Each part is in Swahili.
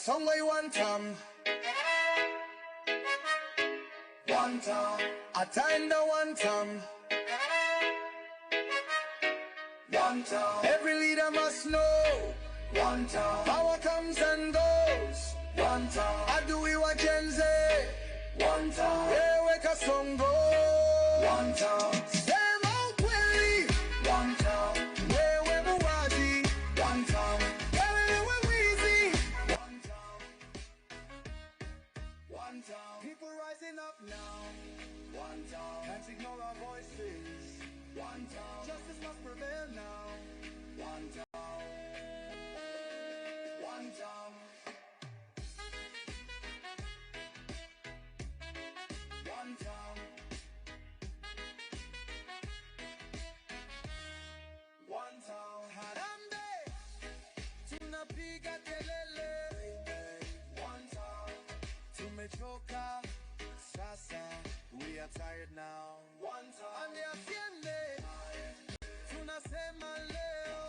Kasongo you want time. One time. Ataenda one time. One time. Every leader must know. One time. Power comes and goes. One time. Adui wa Gen Z. One time. Wewe Kasongo. One time. Sema ukweli. One time. Wewe muuaji. One time. Wewe mwizi. One time. One time. People rising up now. One time. Can't ignore our voices. One time. Justice must prevail now. One time. One time. One time. One time. Harambee, tunapiga kelele. One time. Tumechoka sasa, we are tired now. One time. Ande asiende, tunasema leo.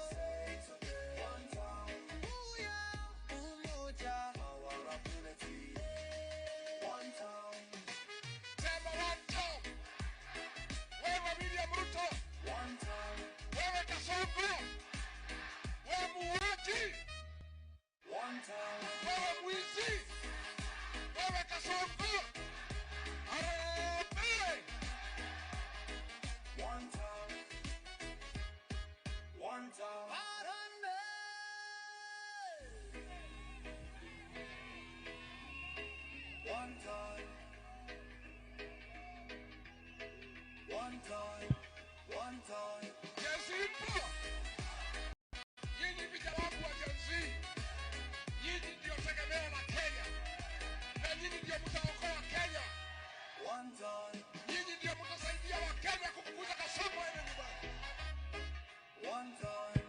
One time. Uya, umoja, power of unity. One time. Sema one time. Wewe William Ruto, One time. wewe Kasongo, wewe muuaji, One time. wewe mwizi, wewe Kasongo. Harambee! One time. One time. Harambee! One time. One time. One time. Gen Z ipo. Nyinyi vijana wangu wa Gen Z, nyinyi ndio tegemeo la Kenya, na nyinyi ndio mtaokoa Kenya. One time. Nyinyi ndio mtasaidia Wakenya kufukuza Kasongo aende nyumbani. One time.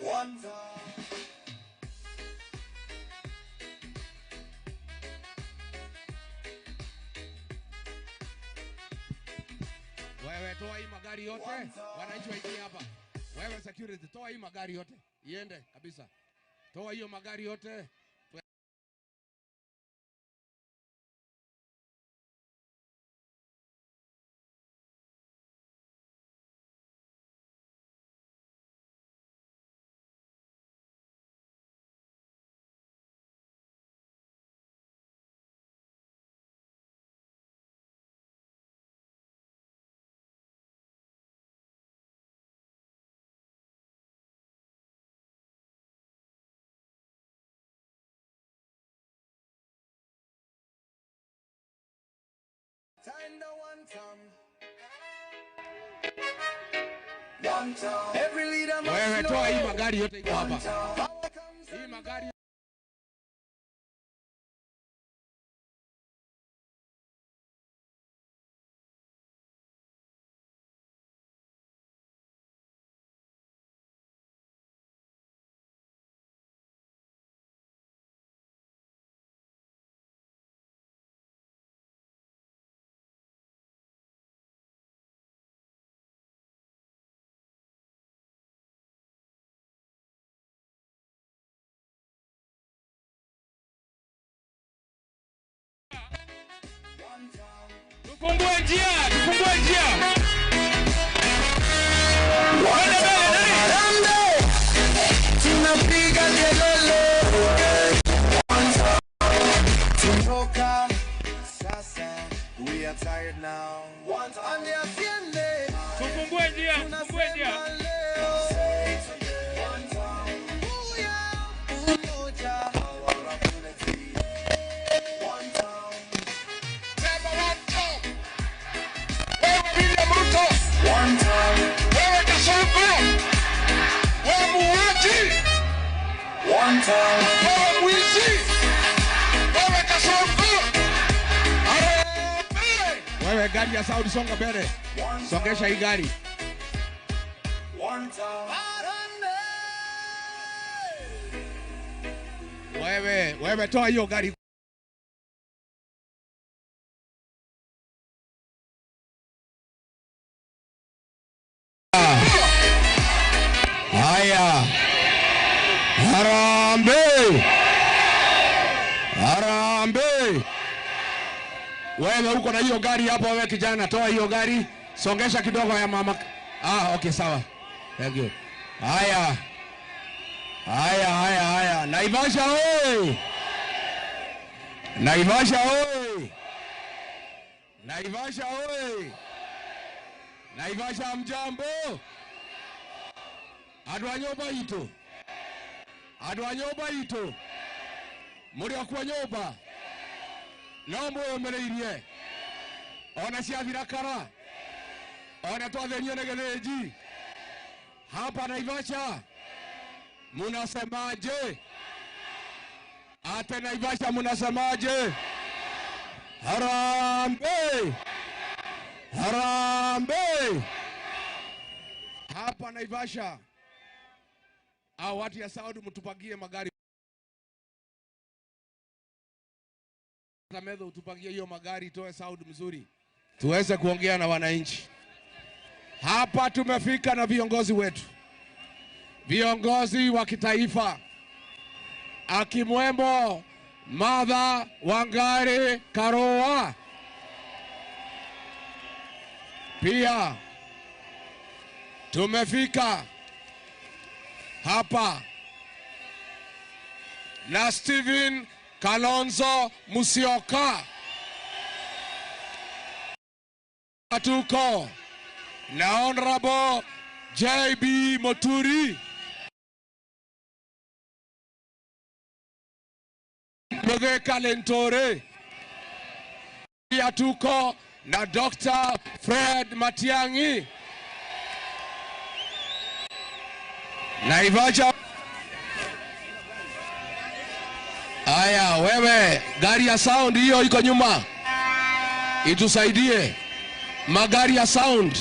One time. Wewe toa hii magari yote, wananchi waingie hapa. Wewe security, toa hii magari yote, iende kabisa. Toa hiyo magari yote. Time to one time. One time. Every leader must Wewe know. toa hii magari yote iko One hapa. time. Power comes Hii and magari one time. Tufungue njia, tufungue njia. Twende mbele, nani? Harambee, tunapiga kelele. One time. Tumechoka sasa, we are tired now. One time. Ande asiende, Tufungue njia, tufungue njia. tunasema leo. One time. Uya, umoja, power of unity. One time. Sema one time. Wewe William Ruto, One time. wewe Kasongo, wewe muuaji, One time. wewe mwizi, wewe Kasongo. Harambee! Wewe gari ya Saudi, songa mbele. One Songesha hii gari. One time. Harambee! Wewe, wewe toa hiyo gari. Haya. Harambee. Harambee. Wewe uko na hiyo gari hapo, wewe kijana, toa hiyo gari, songesha kidogo ya mama. Ah, okay, sawa. Thank you. Haya. Haya, haya, haya. Naivasha oi! Naivasha oi! Naivasha oi! Naivasha mjambo. Andũ a nyũmba itũ, andũ a nyũmba itũ, mũrĩ o kuo nyũmba, no mwĩyũmĩrĩirie ona ciathira kara, ona twathĩnio nĩ gĩthĩnji hapa Naivasha. Munasemaje? Ate Naivasha munasemaje? Harambee! Harambee! Hapa Naivasha, hao watu ya Saudi mtupagie magari. Medho utupagie hiyo magari, toe sound mzuri tuweze kuongea na wananchi. Hapa tumefika na viongozi wetu, viongozi wa kitaifa, akimwemo Martha Wangari Karua. Pia tumefika hapa na Stephen Kalonzo Musyoka. Tuko na Honorable JB Moturi. Mithika Linturi. Pia tuko na Dr. Fred Matiang'i. Naivasha. Aya, wewe gari ya sound hiyo iko nyuma, itusaidie. Magari ya sound.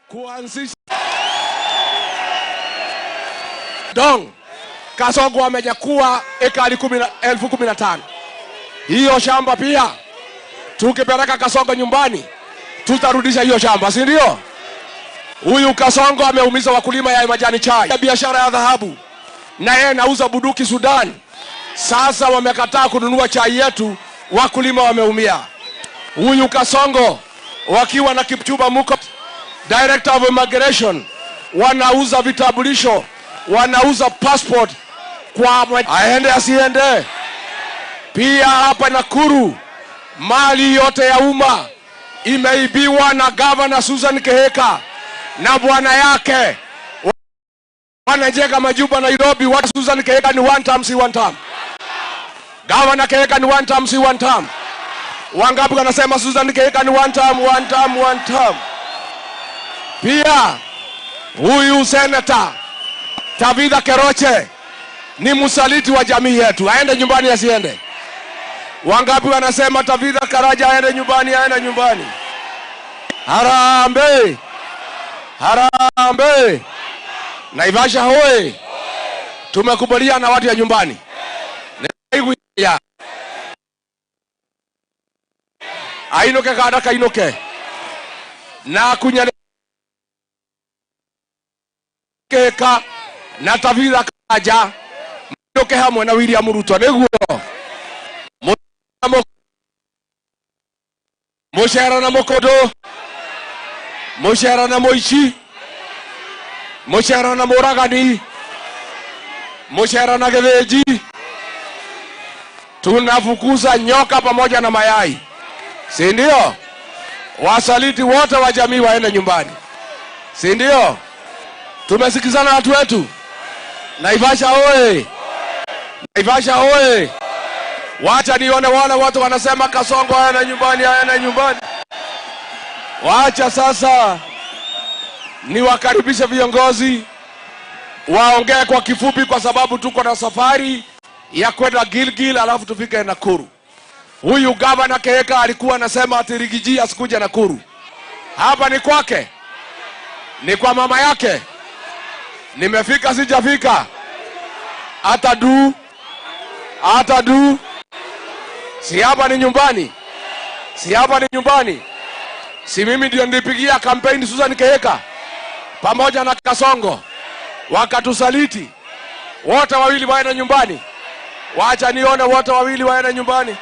Kuanzisha Dong Kasongo amechukua ekari 15,000. Hiyo shamba pia tukipeleka Kasongo nyumbani tutarudisha hiyo shamba, si ndio? Huyu Kasongo ameumiza wakulima ya majani chai, ya biashara ya dhahabu, na yeye anauza buduki Sudan. Sasa wamekataa kununua chai yetu, wakulima wameumia. Huyu Kasongo wakiwa na Kipchumba Murkomen, Director of Immigration, wanauza vitambulisho, wanauza passport kwa aende asiende. Pia hapa Nakuru mali yote ya umma imeibiwa na Governor Susan Kihika na bwana yake. Wanajenga majumba Nairobi. What Susan Kihika ni one term, si one term? Governor Kihika ni one term, si one term? Wangapi wanasema Susan Kihika ni one term, one term, one term? Pia huyu Senator Tabitha Keroche ni msaliti wa jamii yetu, aende nyumbani asiende? Wangapi wanasema Tabitha Karaja aende nyumbani, aende nyumbani? Harambee! Harambee! Naivasha hoye! Tumekubaliana na watu ya nyumbani. Ainuke kada kainuke. Na kunyane Kihika na Tabitha Karaja mainuke hamwe na William Ruto niguo. Mucera na mukondo, mucera na muici, mucera na muragani, mucera na githinji. Tunafukuza nyoka pamoja na mayai, si ndio? Wasaliti wote wa jamii waende nyumbani, si ndio? Tumesikizana watu wetu. Naivasha oye! Naivasha oye! Wacha nione wale watu wanasema Kasongo aende nyumbani, aende nyumbani. Wacha sasa niwakaribishe viongozi waongee kwa kifupi, kwa sababu tuko na safari ya kwenda Gilgil alafu tufike Nakuru. Huyu Governor Kihika alikuwa anasema ati Rigiji asikuja Nakuru. Hapa ni kwake, ni kwa mama yake. Nimefika sijafika? Atadu, atadu. Si hapa ni nyumbani? Si hapa ni nyumbani? Si mimi ndio nilipigia kampeni Susan Kihika pamoja na Kasongo, wakatusaliti wote wawili waende nyumbani. Wacha nione wote wawili waende nyumbani.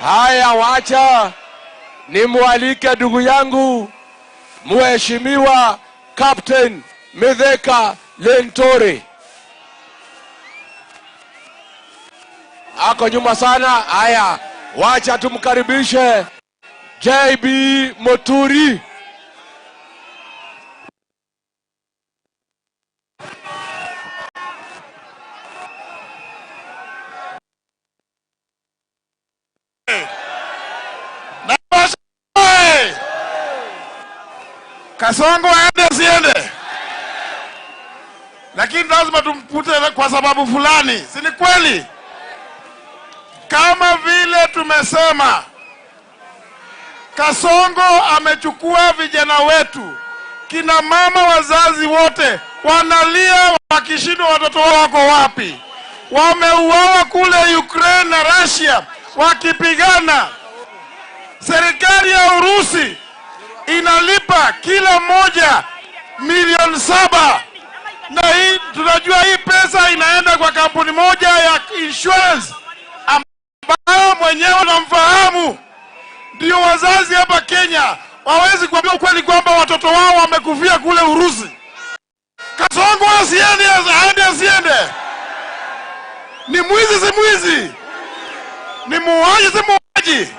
Haya, wacha nimwalike ndugu yangu Mheshimiwa Captain Mithika Linturi. Ako nyuma sana. Haya, wacha tumkaribishe JB Muturi. Kasongo aende asiende, lakini lazima tumpute kwa sababu fulani, si ni kweli? Kama vile tumesema, Kasongo amechukua vijana wetu, kina mama wazazi wote wanalia wakishindwa watoto wao wako wapi. Wameuawa kule Ukraine na Russia wakipigana. Serikali ya Urusi inalipa kila mmoja 7,000,000, na hii tunajua hii pesa inaenda kwa kampuni moja ya insurance ambayo mwenyewe unamfahamu. Ndio wazazi hapa Kenya wawezi kuambia ukweli kwamba watoto wao wamekufia kule Urusi. Kasongo asiende, aende asiende? Ni mwizi si mwizi? Ni muuaji si muuaji?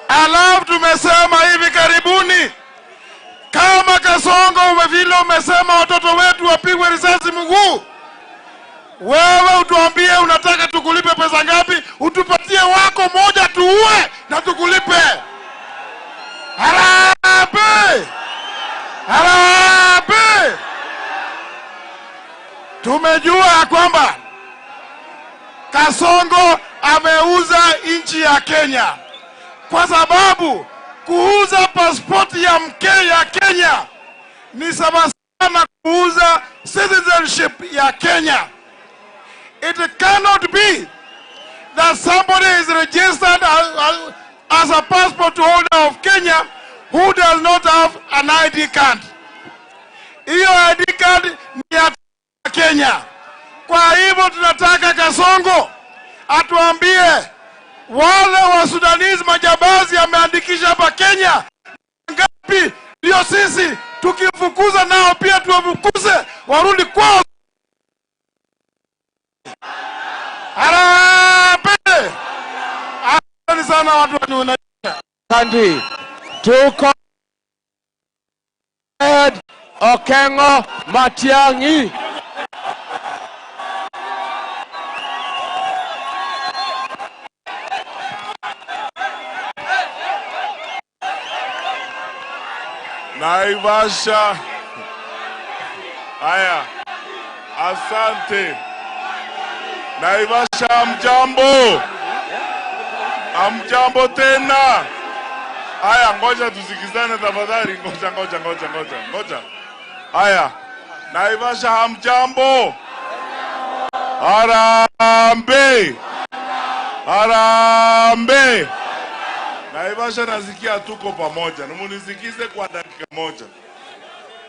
Alafu tumesema hivi karibuni, kama Kasongo vile umesema watoto wetu wapigwe risasi mguu, wewe utuambie unataka tukulipe pesa ngapi, utupatie wako moja tuue na tukulipe. Harambee! Harambee! Tumejua kwamba Kasongo ameuza nchi ya Kenya, kwa sababu kuuza pasipoti ya mke ya Kenya ni sawa sana kuuza citizenship ya Kenya. It cannot be that somebody is registered as a passport holder of Kenya who does not have an ID card. Hiyo ID card ni ya Kenya. Kwa hivyo tunataka Kasongo atuambie wale wa Sudanese majambazi ameandikisha hapa Kenya ngapi, ndio sisi tukifukuza nao pia tuwafukuze warudi kwao. Harambee! Asante sana watu wa Asante. Asante. Tuko Ed Okengo Matiang'i. Naivasha. Haya, asante. Naivasha, hamjambo? Hamjambo tena? Haya, ngoja tusikizane tafadhali. Ngoja, ngoja, ngoja, ngoja, ngoja. Haya, Naivasha, hamjambo? Harambee! Harambee! Naivasha, nasikia tuko pamoja. Munisikize kwa dakika moja.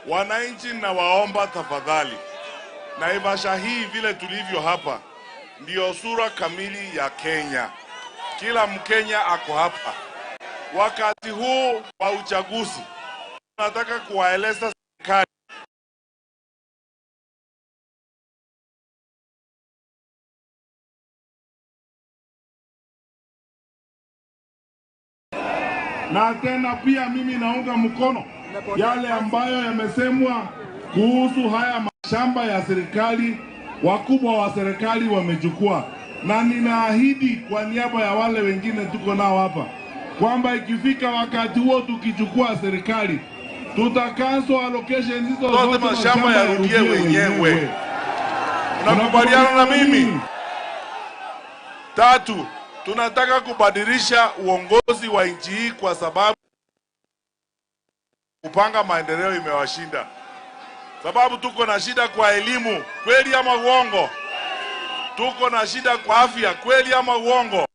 Wananchi, nawaomba tafadhali. Naivasha hii vile tulivyo hapa ndio sura kamili ya Kenya. Kila Mkenya ako hapa. Wakati huu wa uchaguzi, nataka kuwaeleza serikali na tena pia mimi naunga mkono yale ambayo yamesemwa kuhusu haya mashamba ya serikali, wakubwa wa serikali wamechukua, na ninaahidi kwa niaba ya wale wengine tuko nao hapa kwamba ikifika wakati huo tukichukua serikali tutacancel allocation hizo zote, mashamba yarudie wenyewe. Unakubaliana na mimi? Tatu, tunataka kubadilisha uongozi wa nchi hii kwa sababu kupanga maendeleo imewashinda. Sababu tuko na shida kwa elimu, kweli ama uongo? Tuko na shida kwa afya, kweli ama uongo?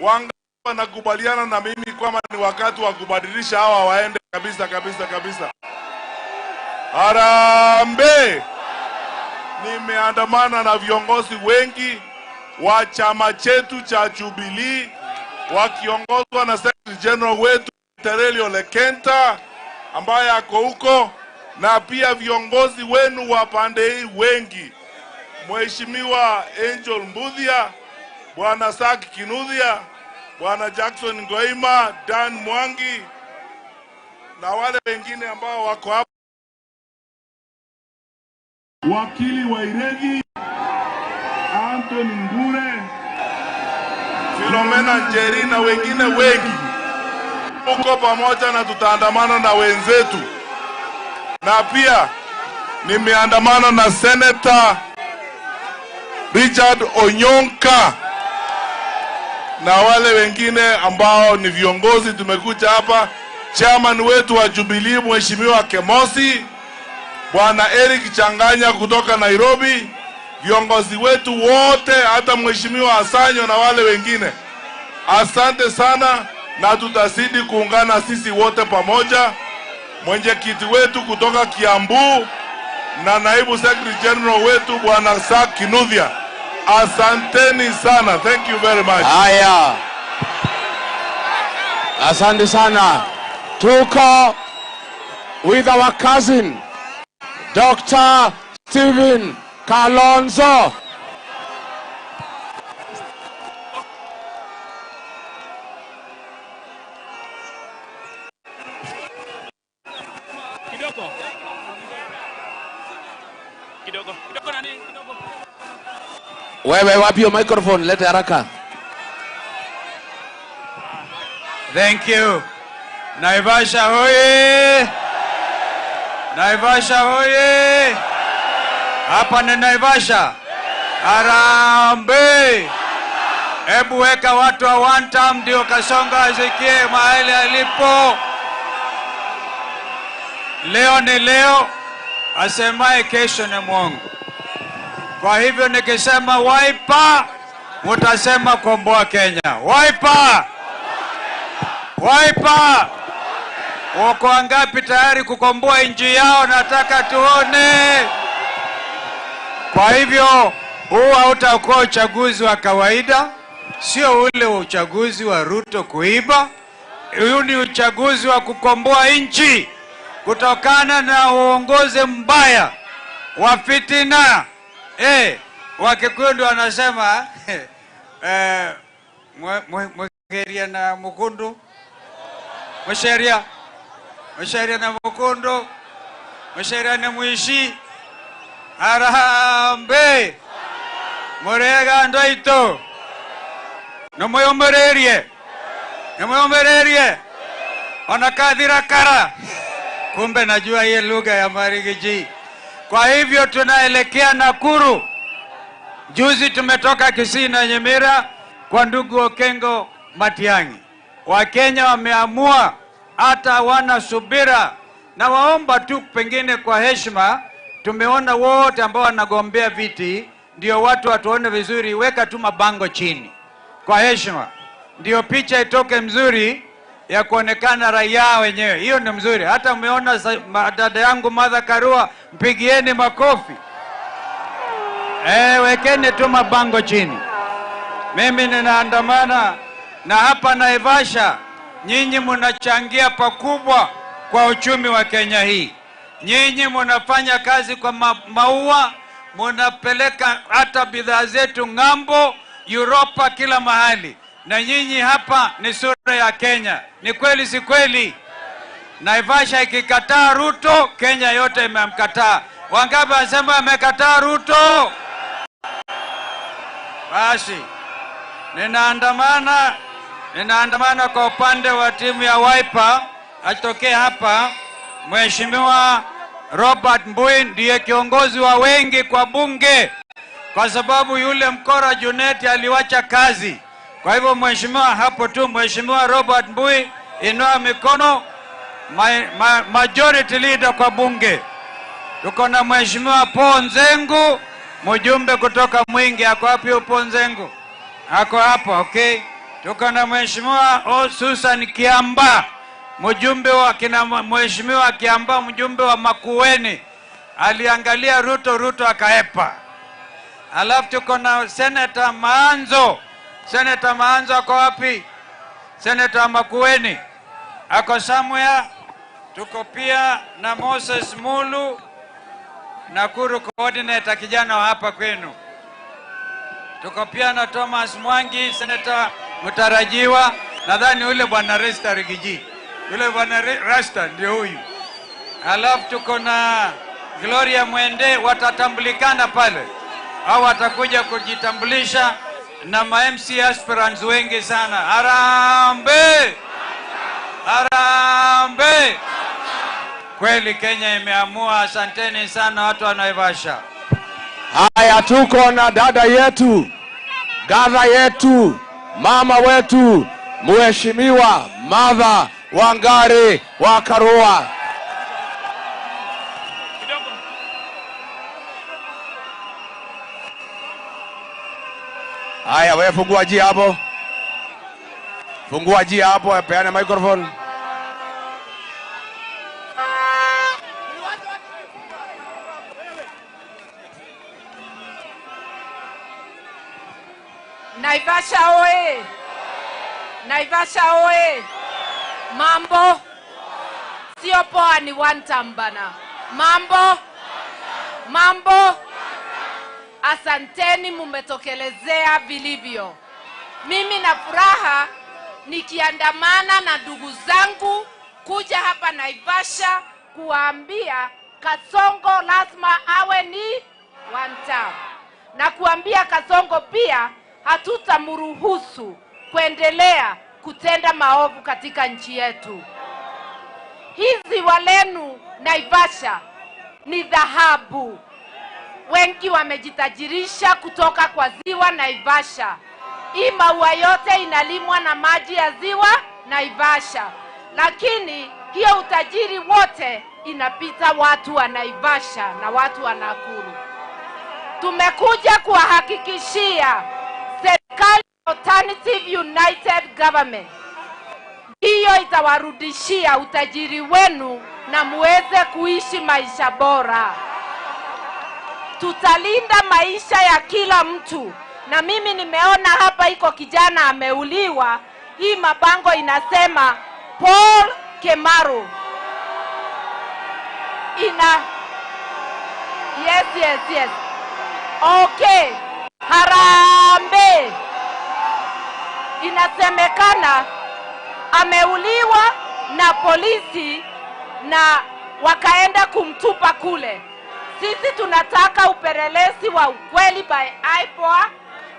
Wangapi wanakubaliana na mimi kwamba ni wakati wa kubadilisha hawa waende kabisa kabisa kabisa? Harambee! Nimeandamana na viongozi wengi wa chama chetu cha Jubilee wakiongozwa na Secretary General wetu Tereli Ole Kenta ambaye ako huko, na pia viongozi wenu wa pande hii wengi, Mheshimiwa Angel Mbuthia, Bwana Saki Kinuthia, Bwana Jackson Ngoima, Dan Mwangi na wale wengine ambao wako hapa, Wakili wa Iregi, Anthony Ngure, Philomena Njeri na wengine wengi. Tuko pamoja na tutaandamana na wenzetu. Na pia nimeandamana na Senator Richard Onyonka na wale wengine ambao ni viongozi. Tumekuja hapa, chairman wetu wa Jubilee Mheshimiwa Kemosi, Bwana Eric Changanya kutoka Nairobi, viongozi wetu wote, hata Mheshimiwa Asanyo na wale wengine. Asante sana, na tutazidi kuungana sisi wote pamoja. Mwenyekiti wetu kutoka Kiambu na naibu Secretary General wetu Bwana Sak Kinuthia. Asanteni sana. Thank you very much. Haya, asante sana. Tuko with our cousin Dr. Stephen Kalonzo. Kidogo. Kidogo. Kidogo nani? Kidogo. Wewe wapi hiyo microphone? Lete haraka. Thank you. Naivasha hoye! Naivasha hoye! Hapa ni Naivasha. Harambee! Hebu weka watu wa one term ndio Kasongo asikie mahali alipo. Leo ni leo, asemaye kesho ni mwongo. Kwa hivyo nikisema Wiper, mutasema komboa Kenya. Wiper! Wiper! Wako wangapi tayari kukomboa nchi yao? Nataka tuone. Kwa hivyo huu hautakuwa uchaguzi wa kawaida, sio ule uchaguzi wa Ruto kuiba. Huu ni uchaguzi wa kukomboa nchi kutokana na uongozi mbaya wa fitina. Wakikuyu ndio wanasema Mwegeria na Mukundu. Musheria. Musheria na Mukondo. Musheria na Muishi. Harambee. Murega ndoito. Nomoyomererie. Nomoyomererie. Onakadhira kara. Kumbe najua hii lugha ya Marigiji. Kwa hivyo tunaelekea Nakuru. Juzi tumetoka Kisii na Nyamira kwa ndugu Okengo Matiang'i. Wakenya wameamua, hata wana subira, na waomba tu pengine kwa heshima, tumeona wote ambao wanagombea viti ndio watu watuone vizuri, weka tu mabango chini kwa heshima, ndio picha itoke mzuri ya kuonekana raia wenyewe. Hiyo ni mzuri. Hata umeona dada yangu Martha Karua, mpigieni makofi. Wekeni tu mabango chini. Mimi ninaandamana na hapa Naivasha, nyinyi mnachangia pakubwa kwa uchumi wa Kenya hii. Nyinyi mnafanya kazi kwa maua, mnapeleka hata bidhaa zetu ng'ambo, Europa, kila mahali. Na nyinyi hapa ni sura ya Kenya. Ni kweli si kweli? Naivasha ikikataa Ruto, Kenya yote imemkataa. Wangapi wanasema amekataa Ruto? Basi ninaandamana kwa upande wa timu ya Wiper. Atokee hapa Mheshimiwa Robert Mbui, ndiye kiongozi wa wengi kwa bunge, kwa sababu yule mkora Junet aliwacha kazi. Kwa hivyo mheshimiwa, hapo tu Mheshimiwa Robert Mbui, inua mikono, majority leader kwa bunge. Tuko na Mheshimiwa Paul Nzengu, mjumbe kutoka Mwingi. Ako wapi Paul Nzengu? Ako hapo, okay. Tuko na Mheshimiwa Susan Kiamba, mjumbe wa kina Mheshimiwa Kiamba, mjumbe wa Makueni. Aliangalia Ruto, Ruto akaepa. Alafu tuko na Senator Maanzo. Senator Maanzo ako wapi? Senator Makueni ako somewhere. Tuko pia na Moses Mulu, Nakuru coordinator, kijana wa hapa kwenu. Tuko pia na Thomas Mwangi, senator mtarajiwa. Nadhani yule bwana Rasta Rigiji, yule bwana Rasta ndio huyu. Alafu tuko na Gloria Mwende, watatambulikana pale au watakuja kujitambulisha, na ma MC aspirants wengi sana. Harambee! Harambee! Kweli Kenya imeamua. Asanteni sana watu wa Naivasha. Haya, tuko na dada yetu, gadha yetu, mama wetu, Mheshimiwa Martha Wangari wa Karua. Haya, wewe fungua njia hapo. Fungua njia hapo, peana microphone. Naivasha oe! Naivasha oe! Mambo sio poa, ni one time bana. Mambo, mambo. Asanteni, mumetokelezea vilivyo. Mimi na furaha nikiandamana na ndugu zangu kuja hapa Naivasha kuambia Kasongo lazima awe ni one time. Na kuambia Kasongo pia hatutamruhusu kuendelea kutenda maovu katika nchi yetu. Hizi walenu Naivasha ni dhahabu. Wengi wamejitajirisha kutoka kwa ziwa Naivasha. Hii maua yote inalimwa na maji ya ziwa Naivasha. Lakini hiyo utajiri wote inapita watu wa Naivasha na watu wa Nakuru. Tumekuja kuwahakikishia serikali Alternative United Government hiyo itawarudishia utajiri wenu na muweze kuishi maisha bora. Tutalinda maisha ya kila mtu. Na mimi nimeona hapa iko kijana ameuliwa. Hii mabango inasema Paul Kemaru. Ina yes, yes, yes. Okay. Harambee. Inasemekana ameuliwa na polisi na wakaenda kumtupa kule. Sisi tunataka upelelezi wa ukweli by IPOA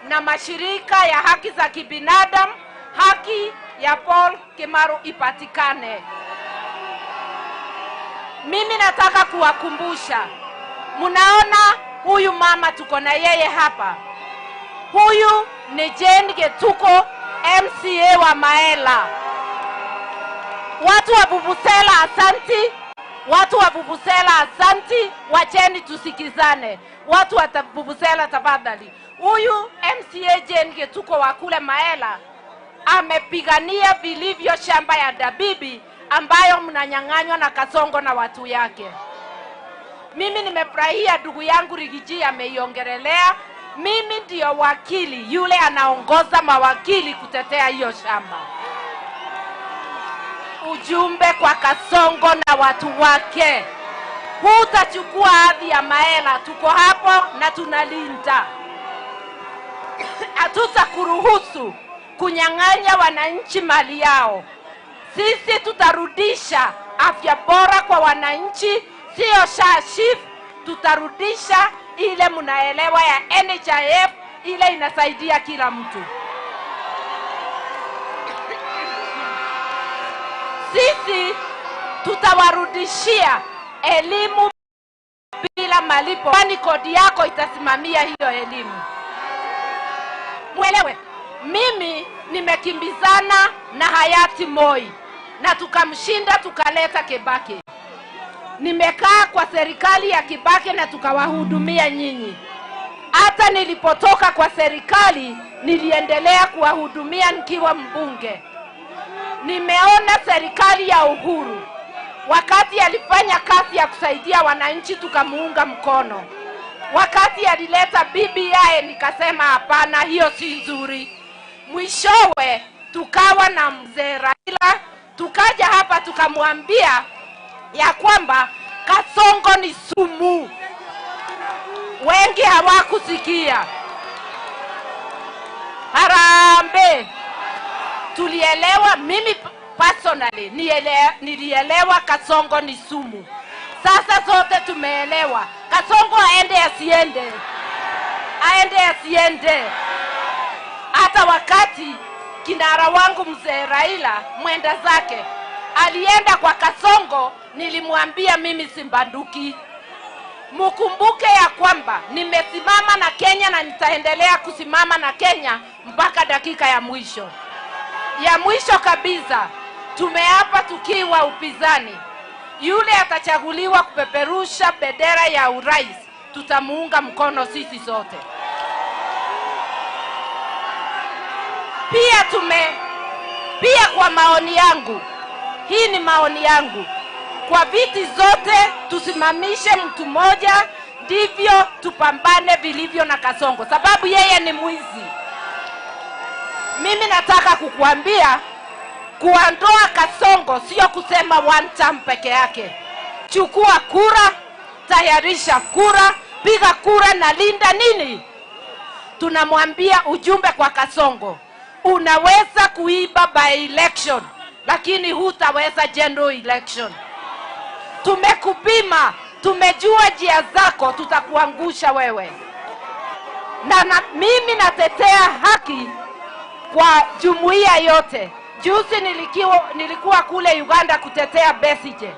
na mashirika ya haki za kibinadamu, haki ya Paul Kimaru ipatikane. Mimi nataka kuwakumbusha, mnaona huyu mama tuko na yeye hapa. Huyu ni Jane Gituko, MCA wa Maela. Watu wa Vuvuzela asanti, watu wa Vuvuzela asanti, wacheni tusikizane. Watu wa Vuvuzela tafadhali. Huyu MCA Jane Gituko wa kule Maela amepigania vilivyo shamba ya Dabibi ambayo mnanyang'anywa na Kasongo na watu yake. Mimi nimefurahia ndugu yangu Rigiji ameiongelelea. Mimi ndio wakili yule anaongoza mawakili kutetea hiyo shamba. Ujumbe kwa Kasongo na watu wake, hutachukua hadhi ya Maela. Tuko hapo na tunalinda. Hatutakuruhusu kunyang'anya wananchi mali yao. Sisi tutarudisha afya bora kwa wananchi, sio SHA SHIF. Tutarudisha ile mnaelewa ya NHIF, ile inasaidia kila mtu. Sisi tutawarudishia elimu bila malipo, kwani kodi yako itasimamia hiyo elimu. Mwelewe, mimi nimekimbizana na hayati Moi na tukamshinda, tukaleta Kibaki. Nimekaa kwa serikali ya Kibaki na tukawahudumia nyinyi. Hata nilipotoka kwa serikali niliendelea kuwahudumia nikiwa mbunge. Nimeona serikali ya Uhuru wakati alifanya kazi ya kusaidia wananchi tukamuunga mkono. Wakati alileta BBI nikasema hapana, hiyo si nzuri. Mwishowe tukawa na mzee Raila, tukaja hapa tukamwambia ya kwamba Kasongo ni sumu. Wengi hawakusikia. Harambee. Tulielewa, mimi personally nilielewa Kasongo ni sumu. Sasa sote tumeelewa. Kasongo aende asiende, aende asiende. Hata wakati kinara wangu mzee Raila mwenda zake alienda kwa Kasongo, nilimwambia mimi simbanduki. Mukumbuke ya kwamba nimesimama na Kenya na nitaendelea kusimama na Kenya mpaka dakika ya mwisho. Ya mwisho kabisa, tumeapa tukiwa upinzani, yule atachaguliwa kupeperusha bendera ya urais, tutamuunga mkono sisi sote. Pia kwa maoni yangu, hii ni maoni yangu, kwa viti zote tusimamishe mtu mmoja, ndivyo tupambane vilivyo na Kasongo, sababu yeye ni mwizi. Mimi nataka kukuambia, kuondoa Kasongo sio kusema one term peke yake. Chukua kura, tayarisha kura, piga kura na linda nini? Tunamwambia ujumbe kwa Kasongo, unaweza kuiba by election, lakini hutaweza general election. Tumekupima, tumejua njia zako, tutakuangusha wewe. Na mimi natetea haki kwa jumuiya yote. Juzi nilikuwa kule Uganda kutetea Besigye.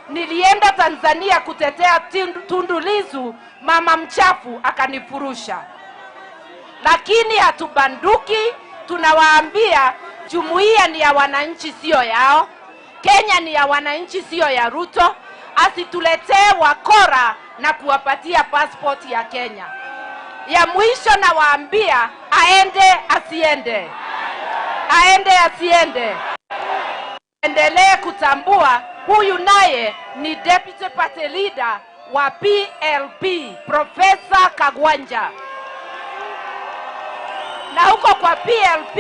Nilienda Tanzania kutetea Tundu Lissu, mama mchafu akanifurusha. Lakini hatubanduki, tunawaambia jumuiya ni ya wananchi sio yao. Kenya ni ya wananchi sio ya Ruto. Asituletee wakora na kuwapatia passport ya Kenya. Ya mwisho nawaambia, aende asiende, aende asiende, endelee kutambua huyu naye ni deputy party leader wa PLP, Professor Kagwanja. Na huko kwa PLP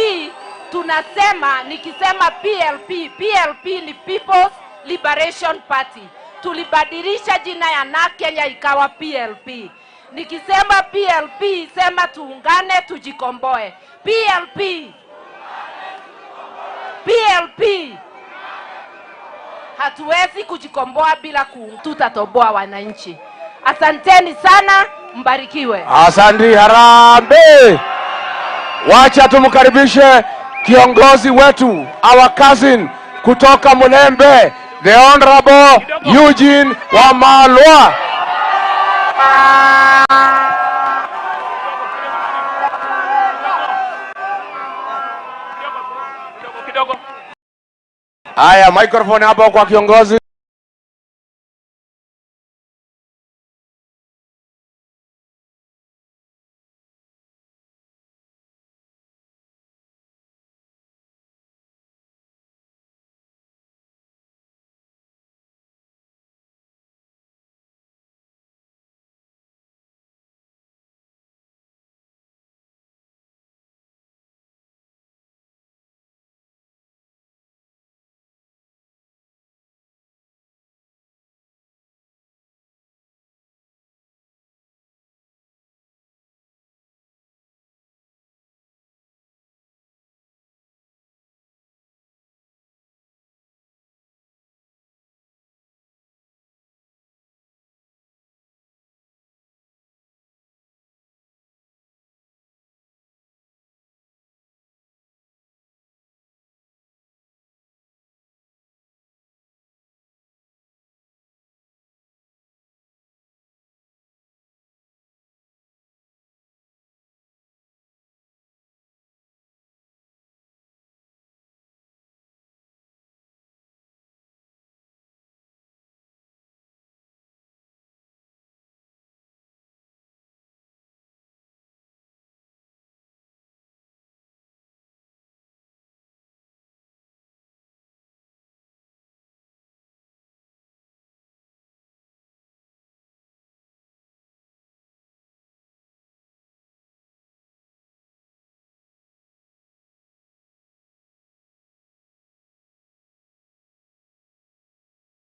tunasema, nikisema PLP, PLP ni People's Liberation Party. Tulibadilisha jina ya NARC Kenya ikawa PLP. Nikisema PLP, sema tuungane tujikomboe. PLP, PLP. Hatuwezi kujikomboa bila tutatoboa wananchi. Asanteni sana, mbarikiwe. Asante, harambee. Wacha tumkaribishe kiongozi wetu, our cousin kutoka Mulembe, the Honorable Eugene Wamalwa. Haya, microphone hapo kwa kiongozi.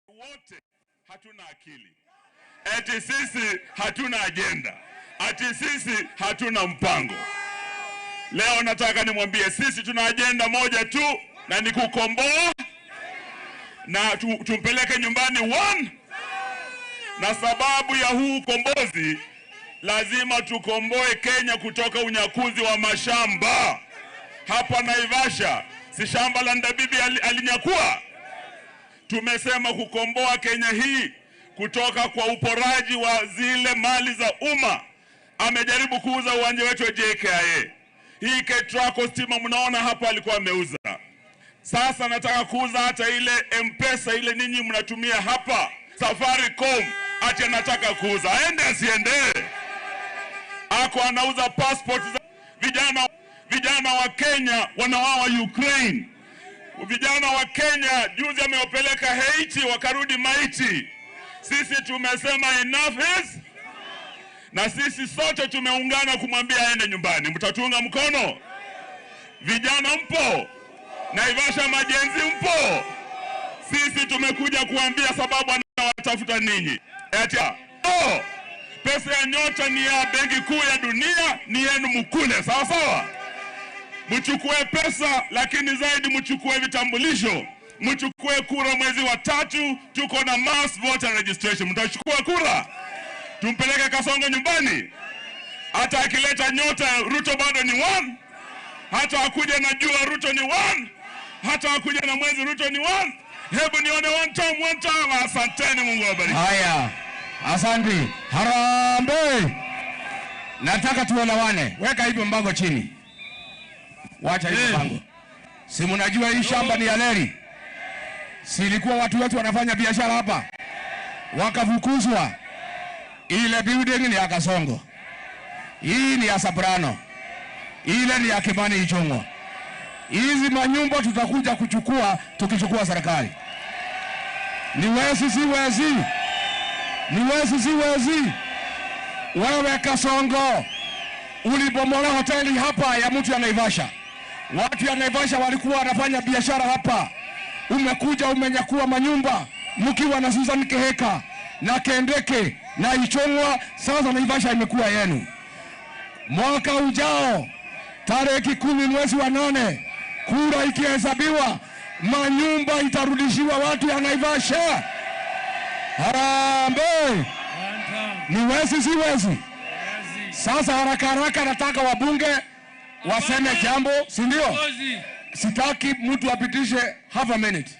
Wote hatuna akili. Eti sisi hatuna agenda. Ati sisi hatuna mpango. Leo nataka nimwambie sisi tuna agenda moja tu, na ni kukomboa na tumpeleke nyumbani one. Na sababu ya huu ukombozi, lazima tukomboe Kenya kutoka unyakuzi wa mashamba. Hapa Naivasha, si shamba la Ndabibi alinyakua? Tumesema kukomboa Kenya hii kutoka kwa uporaji wa zile mali za umma. Amejaribu kuuza uwanja wetu wa JKIA. Hii Ketraco stima mnaona hapa alikuwa ameuza. Sasa nataka kuuza hata ile M-Pesa ile ninyi mnatumia hapa, Safaricom, ati anataka kuuza. Aende asiende? Ako anauza passport za vijana wa Kenya wanawawa Ukraine. Vijana wa Kenya juzi amewapeleka Haiti wakarudi maiti. Sisi tumesema enough is, na sisi sote tumeungana kumwambia aende nyumbani. Mtatunga mkono? Vijana mpo? Naivasha majenzi mpo? Sisi tumekuja kuambia sababu anawatafuta ninyi. Eti oh, pesa ya nyota ni ya Benki Kuu ya Dunia, ni yenu mkule, sawa sawa? Mchukue pesa, lakini zaidi mchukue vitambulisho. Mchukue kura mwezi wa 3, tuko na mass voter registration. Mtachukua kura? Tumpeleke Kasongo nyumbani. Hata akileta nyota Ruto bado ni one. Hata akuja na jua Ruto ni one. Hata akuja na mwezi Ruto ni one. Hebu nione one time, one time. Asanteni, Mungu awabariki. Haya, asante. Harambee. Nataka tuelewane. Weka hivyo mbango chini. Wacha hiyo mbango. Si mnajua hii shamba ni ya leri? Si ilikuwa watu wetu wanafanya biashara hapa, wakafukuzwa. Ile building ni ya Kasongo, hii ni ya Soprano, ile ni ya Kimani Ichung'wa. Hizi manyumba tutakuja kuchukua tukichukua serikali. Ni wezi si wezi? Ni wezi si wezi? Wewe Kasongo ulibomola hoteli hapa ya mtu ya Naivasha. Watu ya Naivasha walikuwa wanafanya biashara hapa. Umekuja umenyakua manyumba mkiwa na Susan Keheka na Kendeke na Ichung'wa. Sasa Naivasha imekuwa yenu. Mwaka ujao tarehe 10 mwezi wa 8, kura ikihesabiwa, Manyumba itarudishiwa watu ya Naivasha. Harambee! Ni wezi si wezi? Sasa haraka haraka nataka wabunge waseme jambo, si ndio? Sitaki mtu apitishe half a minute.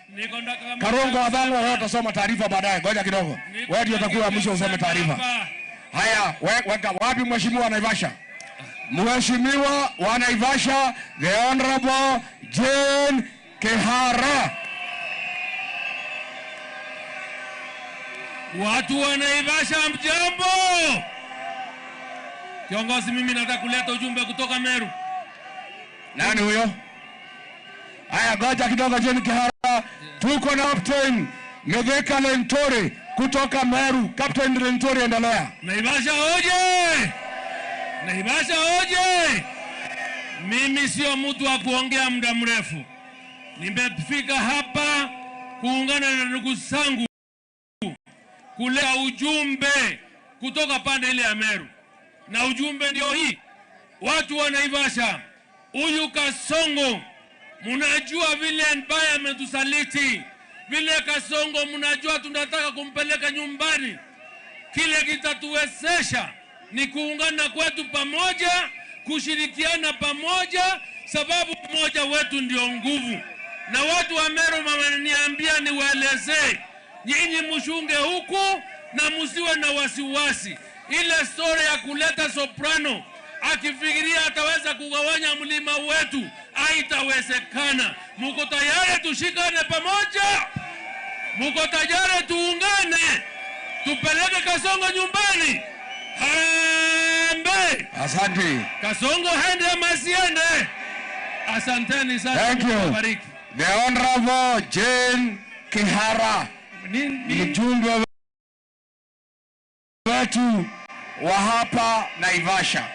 Karongo Wadhangu wewe utasoma taarifa baadaye. Ngoja kidogo. Wewe ndio utakuwa mwisho usome taarifa. Haya, weka wapi mheshimiwa Naivasha? Mheshimiwa wa Naivasha, the Honorable Jane Kihara. Watu wa Naivasha mjambo. Kiongozi, mimi nataka kuleta ujumbe kutoka Meru. Nani huyo? Haya, ngoja kidogo Jane Kihara. Tuko na Captain Mithika Linturi kutoka Meru. Captain Linturi, endelea. Naivasha oje! Naivasha oje! Mimi sio mtu wa kuongea muda mrefu. Nimefika hapa kuungana na ndugu zangu kuleta ujumbe kutoka pande ile ya Meru. Na ujumbe ndio hii. Watu wa Naivasha, huyu Kasongo mnajua vile mbaya ametusaliti. Vile Kasongo mnajua tunataka kumpeleka nyumbani. Kile kitatuwezesha ni kuungana kwetu pamoja, kushirikiana pamoja, sababu mmoja wetu ndio nguvu. Na watu wa Meru wameniambia niwaelezee, nyinyi mshunge huku na msiwe na wasiwasi. Ile story ya kuleta soprano akifikiria ataweza kugawanya mlima wetu, haitawezekana. Muko tayari tushikane pamoja? Muko tayari tuungane? Tupeleke Kasongo nyumbani? Harambee! Asante. Kasongo hende masiende. Asanteni sana. Thank you. The Honorable Jane Kihara, mjumbe wetu wa hapa Naivasha.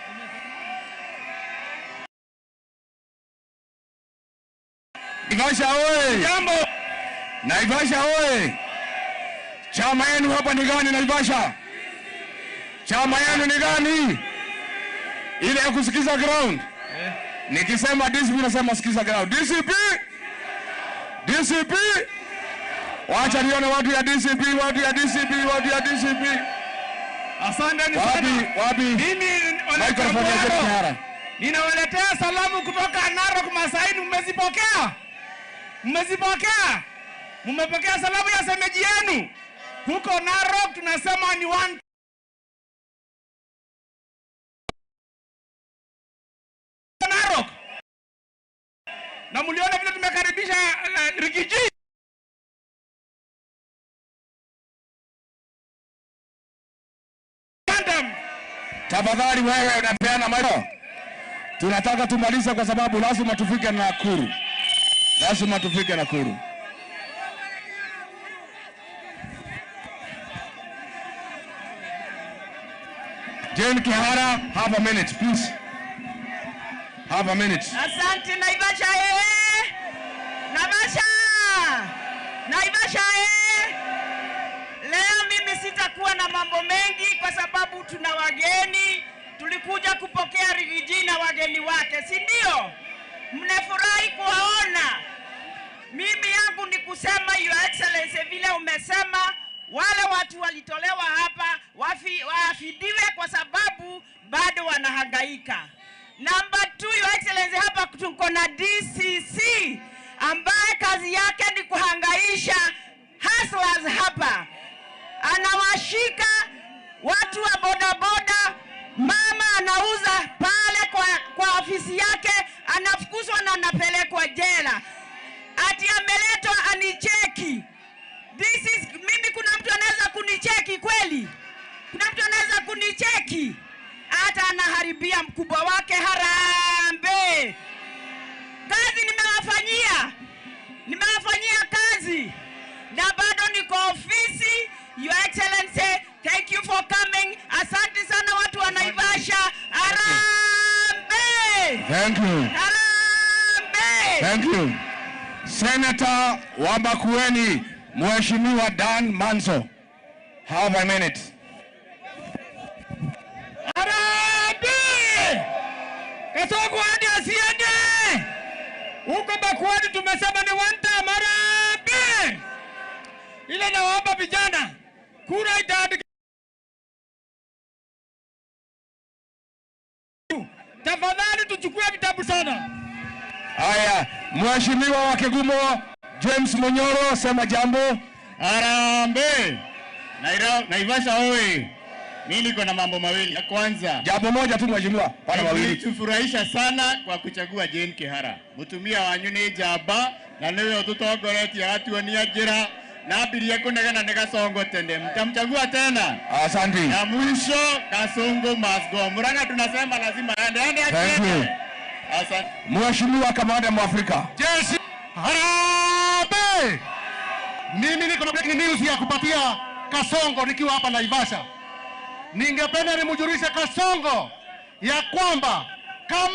Naivasha oye! Jambo! Naivasha oye! Chama yenu hapa ni gani Naivasha? Chama yenu ni gani? Ile ya kusikiza ground. Nikisema DCP nasema sikiza ground. DCP! DCP! Wacha nione watu ya DCP, watu ya DCP, watu ya DCP. Asante sana. Wapi? Mimi microphone ya Kihara. Ninawaletea salamu kutoka Narok Masaini. Mmezipokea? Mmezipokea? Mmepokea salamu ya semeji yenu? Huko Narok tunasema ni one Narok. Na mliona vile tumekaribisha Rigiji. Tafadhali wewe unapeana mic. Tunataka tumalize kwa sababu lazima tufike Nakuru. Lazima tufike Nakuru. Jane Kihara, have a minute, please. Have a minute. Asante Naivasha eh. Naivasha. Naivasha eh. Leo mimi sitakuwa na mambo mengi kwa sababu tuna wageni. Tulikuja kupokea Rigiji na wageni wake, si ndio? Mnafurahi kuwaona. Mimi yangu ni kusema Your Excellency, vile umesema wale watu walitolewa hapa wafidiwe kwa sababu bado wanahangaika. Number 2, Your Excellency, hapa tuko na DCC ambaye kazi yake ni kuhangaisha hustlers hapa. Anawashika watu wa bodaboda, mama anauza pale kwa ofisi yake, anafukuzwa na anapelekwa jela. Ati ameletwa anicheki. This is, mimi kuna mtu anaweza kunicheki kweli? Kuna mtu anaweza kunicheki? Hata anaharibia mkubwa wake. Harambee! Kazi nimewafanyia. Nimewafanyia kazi. Na bado niko ofisi. Your Excellency, thank you for coming. Asante sana watu wa Naivasha. Harambee! Thank you. Harambee! Thank you. Senator wa Makueni, Mheshimiwa Dan Manzo. Have a minute. Harambee! Kasongo hadi asiende. Huko Makueni tumesema ni one term. Harambee! Ile nawaomba vijana, kura itaandika. Tafadhali tuchukue vitabu sana. Haya, Mheshimiwa wa Kigumo James Munyoro, sema jambo. Harambee! Naivasha oye! Mimi niko na mambo mawili. Ya kwanza, jambo moja tu mheshimiwa, pana mawili. Tulifurahisha sana kwa kuchagua Jane Kihara. Mutumia wanyu ni njamba na niwe ututongoretie agatuonia njira na ambirie kunegena ni Kasongo tene. Mtamchagua tena. Asante. Na mwisho Kasongo must go. Murang'a tunasema lazima aende. Aende Thank you. asiende. Asante. Mheshimiwa Kamanda Mwafrika. Jeshi harambee! Mimi niko na breaking news ya kupatia Kasongo nikiwa hapa Naivasha. Ningependa nimjulishe Kasongo ya kwamba kama